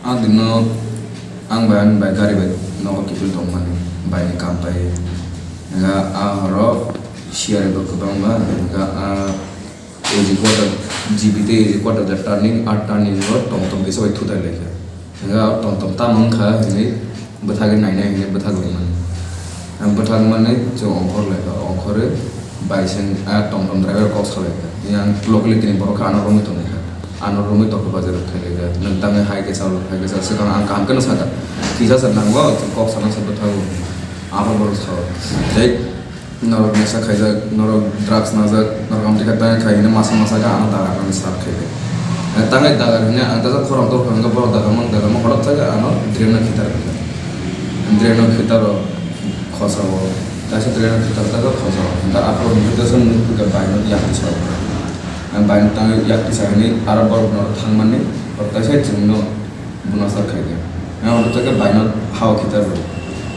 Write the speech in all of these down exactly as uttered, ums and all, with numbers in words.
A dino ang bai ani bai gari bai nogo kiphil tongmani bai ni kam pai. Hingkha a horo siyari bo kwbangma, hingkha a A G quarter, G B tei A G quarter da turning, a turning o tong tong kisa bai thutai lai kha. Hingkha o tong tong tamo wngkha hinwi bwthagwi nainai hinwi bwthagwi mani. Ang bwthak manwi chwng ongkhor lai kha, ongkhorwi bai seng a tong tong driver kok salai kha. Yang locality ni borok khe ano romwi tongnai kha. Ano romwi tokha bazar thai lai kha. Nwng tangwi hai khe chalo, hai khe chalo. Swkang ang kaham kheno sakha. Kisa sa nango, chwng kok sana sa bwthago. Abo borok sao. Tei norok nesa khaijak, norok drugs najak, norok amtwi kha tangwi khai hwnwi masa masa khe ano dagar nani start khai kha. Tangwi dagar hwnwi ang tesa khorang tor hwnwi borok dagar mang dagar mang hothat sa khe ano drain no khitar kha. Drain no khitar o khosa o, kaisa train o kwtal kaisa khosa o. Hwnkhai aphuru hwnwi kaisa nuk kha bai no yak tisa o. Ang bai no tang yak tisa hinwi aro borok no thangmani, borok kaisa chwng no buno sar khai khe. Ang hwnwi khe bai no ha o khitar rw.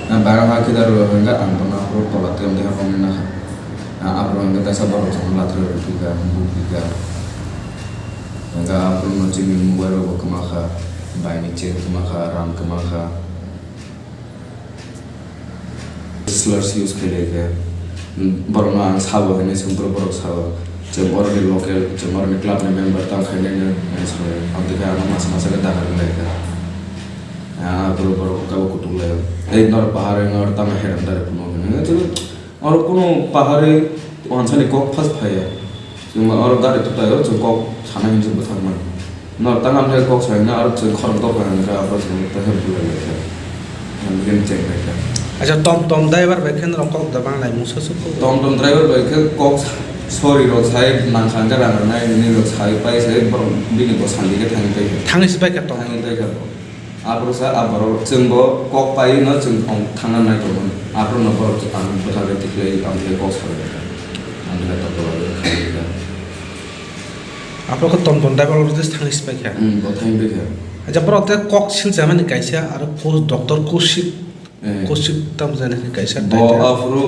Ang bai no ha khitar rw hwnkhai ang bono aphuru tola twi amtwi ha romwi nakha. Ang aphuru hwnkhai kaisa borok chwng no latrwi rw phi kha, buk phi kha. Hwnkhai aphuru no chini mobile rok bo kwma kha, bai ni chain kwma kha, ram kwma kha. Slurs use khai lai kha. Borok no ang sabo hinwi swng phuru borok sabo. Chwng oro ni local, chwng oro ni club ni member tang khai nai nai hinwi sa lai. Aboni khe ano masa masa khe dagar wng lai kha. Ah, borok borok kabo kutung lai. Ei norok pahar wng oro tamo heram dare phano hinwi. Oro kunu pahari wansani kok phas phaiya. Chwng oro gari tutai o chwng kok sana hinwi bwthak mani. Nor tang amthai kok sai na aro chwng khorang tok hai hinwi abo chwng ta hem bulai lai kha. Hem gen cheng lai kha. Acha, tom tom driver bai khe norok kok da bang lai mungsa suk kok. Tom tom driver bai khe kok sorry rok sai nang kha hinwi rang rwnai hinwi rok sai pai sai borok bini bo sandi khe thangwi pai kha. Thangwi si pai kha tom. Thangwi pai kha. Aphuru sa a borok chwng bo kok pai no chwng thang thangna nai tongo. Aphuru no borok ang bwthagwi tikhlai ang thai kok salai kha. Ang thai tok tok kha. Aphuru khe tom tom driver rok tei thangwi si pai kha. Hmm, bo thangwi pai kha. Acha borok tei kok sil chamani kaisa aro kos doctor Kosik Eh. Kosik tam jani kaisa bo title. Aphuru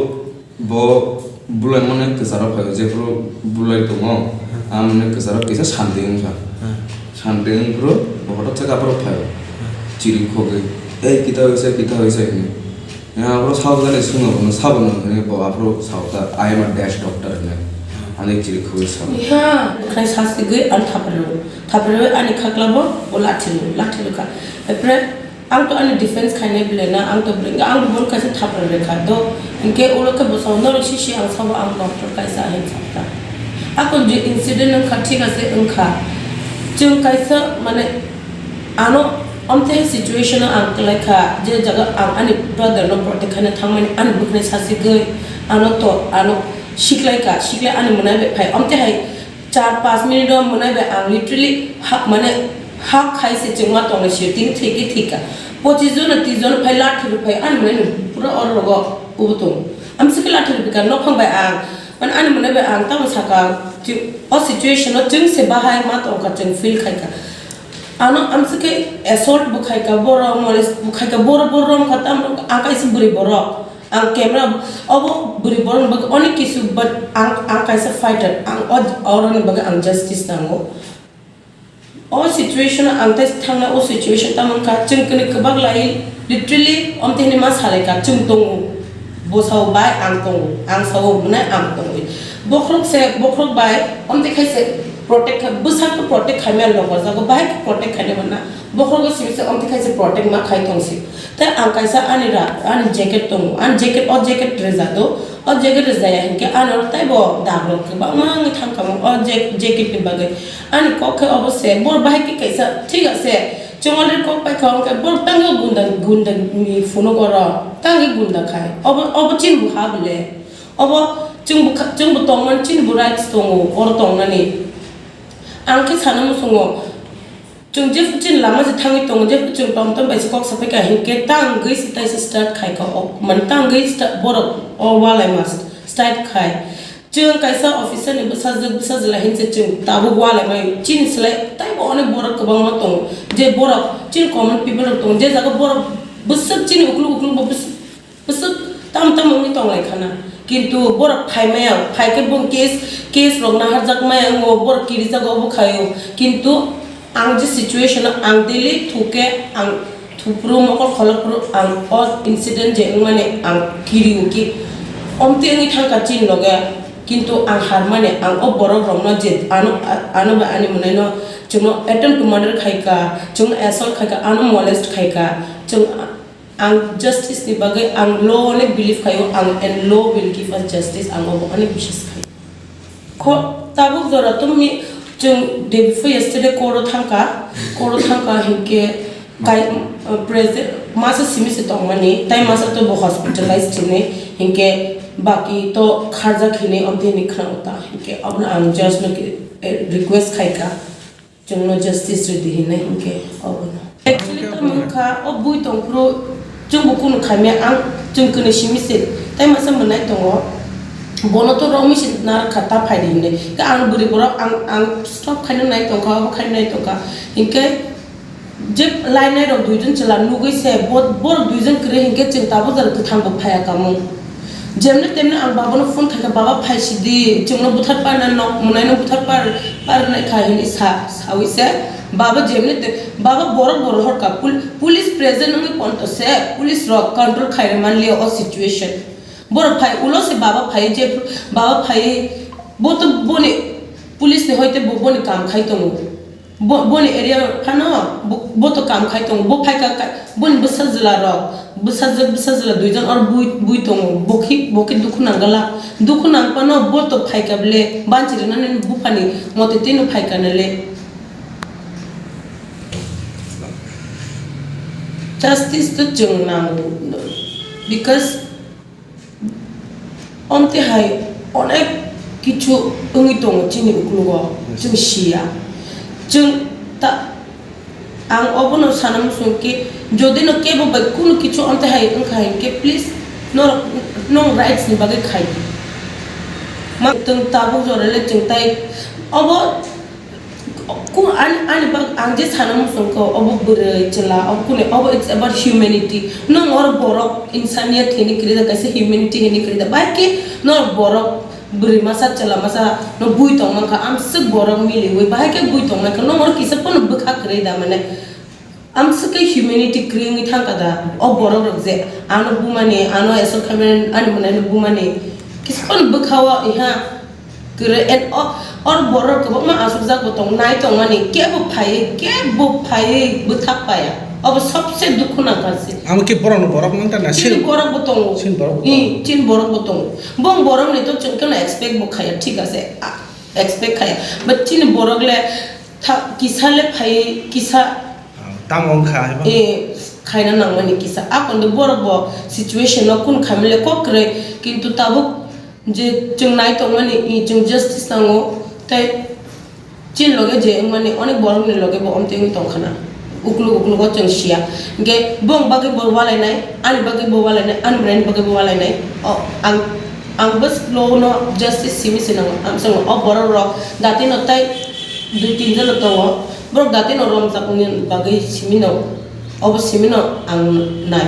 Bo bulai mane kwcharo phaio, jephuru bulai tongo, hmm, amoni kwcharo kisa sandi wngkha. Hmm. Sandi wngphuru bo hotok khe aphuru phaio. Hmm. Chiri khogwi, "Ei, kita hoise, kita hoise," hinwi. Aphuru sabo jani swngo bono, sabo nang hinwi bo aphuru sao ta, "I am a dash doctor," hinwi. Hmm. Ani chiri khogwi sao. Iha, khai sasigwi ani thapharwi, thapharwi ani khaklabo bo lathi rw, lathi rwkha. Ephre Ang to ani defense khainai belai na, ang to bwrwi, ang bo kaisa thapra rekha do, hinkhe ulo khe bwsao norok sisi ang sabo ang doctor kaisa ahin sakha. Akon je incident wngkha, thik ase wngkha. Chwng kaisa mane ano omthe situation o ang kwlai kha, je jaga ang ani brother no protect khaina thangmani ani bwkhnai sasigwi ano to ano siklai kha, siklai ani mwnai bai phai omthe hai Char panch minute o mwnai bai ang literally ha, mane hak khai se chwngma tongnai se tini thwi khe thwi kha. Pochis jon na tris jon phai lathi rw phai ani mwnai no pura oro rogo ubu tongo. Amswk khe lathi rw phi kha nokhang bai ang mane ani mwnai bai ang tamo saka o situation o chwng se bahai ma tong kha chwng feel khai kha. Ano amswk khe assault bo khai kha borok molest bo khai kha borok borok rom kha tamo ang kaisa bwrwi borok. Ang camera obo bwrwi borokni bagwi onek kisu, but ang, ang kaisa fighter, ang o, oroni bagwi ang justice nango. O situation ang tei thangna o situation tamo wngkha, chwng kwnwi kwbak lai, literally omtwi hinwi ma salai kha, chwng tongo, bwsao bai ang tongo, ang sao hwnwi ang tongo. Bokhorok se, bokhorok bai omtwi khai se protect kha, bwsakhe protect khaimani lokajago, bahai khe protect khainai mano. Bokhorogo simi se omtwi khaisa protect ma khai tong si. Tei ang kaisa ani ra, ani jacket tongo. Ani jacket, o jacket rwja do. O jacket rwjaya hinkhe ano teibo dagrok kwbangma wngwi thang kha mo. O jack-, jacket ni bagwi ani kok khe obo se. Bor bahai khe kaisa thik ase. Chwng already kok pai kha, hwnkhe bor tangwi gunda, gunda ni phunuk oro. Tangwi gunda khai. Obo, obo chini bo ha bole. Obo chwng bo kha, chwng bo tongmani chini bo rights tongo, oro tongnani. Ang khe sana muchungo. Chwng jephru chini lama se thangwi tongo, jephru chwng tom tom bai se kok sapai kha, hinkhe tangwi se taisa start khai kha, o, mane tangwi sta-, borok o walai ma start khai. Chwng kaisa officer ni bwsajwk, bwsajwla hinse chwng tabuk walai mai. Chini slai taibo onek borok kwbangma tongo, je borok chini common people rok tongo, je jaga borok bwswk chini ukluk ukluk bo bwswk Bwswk tam tam wngwi tong lai khana. Kintu borok phai maya, phai khe bung case, case rok naharjak maya wngo, borok kirijago obo khaio. Kintu Ang je situation o ang daily thuke ang thupru mokol kholopru ang o incident je wngmani ang kirio ki omti wngwi thangkha chini loge, kintu ang harmani ang o borok rokno je ano ano bai ani mwnaino chwngno attempt to murder khaika, chwngno assault khaika, ano molest khaika, chwng ang justice ni bagwi ang law ni believe khaio, ang and law will give us justice, ang obo ani biswas khaio. Kho tabuk jora tongmi chwng day before yesterday court o thangkha, court o thangkha hinkhe kai president masa simi se tongmani tai masa to bo hospitalize chini hinkhe baki to kharjak hini omtini khna uta hinkhe abno ang judge no request khaika. Chwngno justice rwdi hinwi hinkhe obono. Actually, tamoni wngkha, o bui tongphuru chwngbo kunu khaimya, ang chwng kwnwi simi se, tai masa mwnai tongo, bono to romwi se narwkha ta phaidi hinwi. Khe ang bwrwi borok ang, ang stop khaina nai tongkha, obo khaina nai tongkha. Hinkhe je lainai rok duijon chwla nugwi se, bo-, borok duijon kwrwi hinkhe chwng tabuk jora kwthang bo phaiya kamung. Jemne temne ang babano phone khaikha, "Baba, phaisidi, chwngno buthar parna nok mwnaino buthar par, parnai kha," hinwi sa, sawi se. Baba jemne te, baba borok bo rohorkha, pul-, police present wngwi ponto se, police rok control khairwi manliya o situation. Borok phai ulo se baba phai je, baba phai bo to boni police ni hoite bo boni kam khai tongo. Bo, boni area phano bo, bo to kam khai tongo, bo phaika ka, boni bwsa jwla rok, bwsa jw-, bwsa jwla duijon or bui, bui tongo, bo khe, bo khe dukhu nangala, dukhu nang phano bo to phaika bele, banchi rwnani buphani mote tino phaika nale. Justice to chwng nango, because Omte hai onek kichu wngwi tongo chini uklogo, chwng siya. Chwng ta, ang obono sana muchungo ki, jodi no kebo bai kunu kichu omte hai wngkha hinkhe, please, norok, nwng rights ni bagwi khai di. Ma, chwng tabuk jora le chwng tai obo Ku-, ani, ani bak, ang je sana muchungkha, obo bwrwi, chwla, obo kune, obo it's about humanity. Nwng oro borok, insaniyat hini kwrwi da, kaisa humanity hini kwrwi da. Bahai khe norok borok, bwrwi masa, chwla masa, no bui tong mankha, amswk borok miliwi, bahai khe bui tong mankha, nwng oro kisa phano bwkha kwrwi da, mane, amswk khe humanity kwrwi wngwi thangkha da. O borok rok je ano bumani, ano assault khaimani, ani mwnaino bumani, kisa phano bwkha o, iha. Kwrwi, and o, or borok kwbangma asukjak bo tong, nai tongmani, kebo phaiwi, kebo phaiwi bwthak paya. Obo sobse dukhu nangkha se. Amo khe borokno borok nang ta na, chini sil-, borok bo tongo. Chini borok bo tongo. Ih, chini borok bo tongo. Bong borok ni to chwng keno expect bo khaya, thik ase. A, expect khaya. But chini borok le tha-, kisa le phaiwi, kisa tamo wngkha hai ba? Eh, khaina nangmani kisa. A kondo borok bo situation no kun khamile kok kwrwi, kintu tabuk Je chwng nai tongmani, i chwng justice nango, tei chini loge je wngmani onek borokni loge bo omtwi wngwi tongkha na. Ukluk uklugo chwng siya. Hinkhe bong bagwi bo walainai, ani bagwi bo walainai, ani bwraini bagwi bo walainai. O, ang, ang bwswkno justice simi se nango. Ang chwng o borok rok datino tei dui tin jona tongo. Borok datino romjakmani bagwi simino, obo simino ang nai.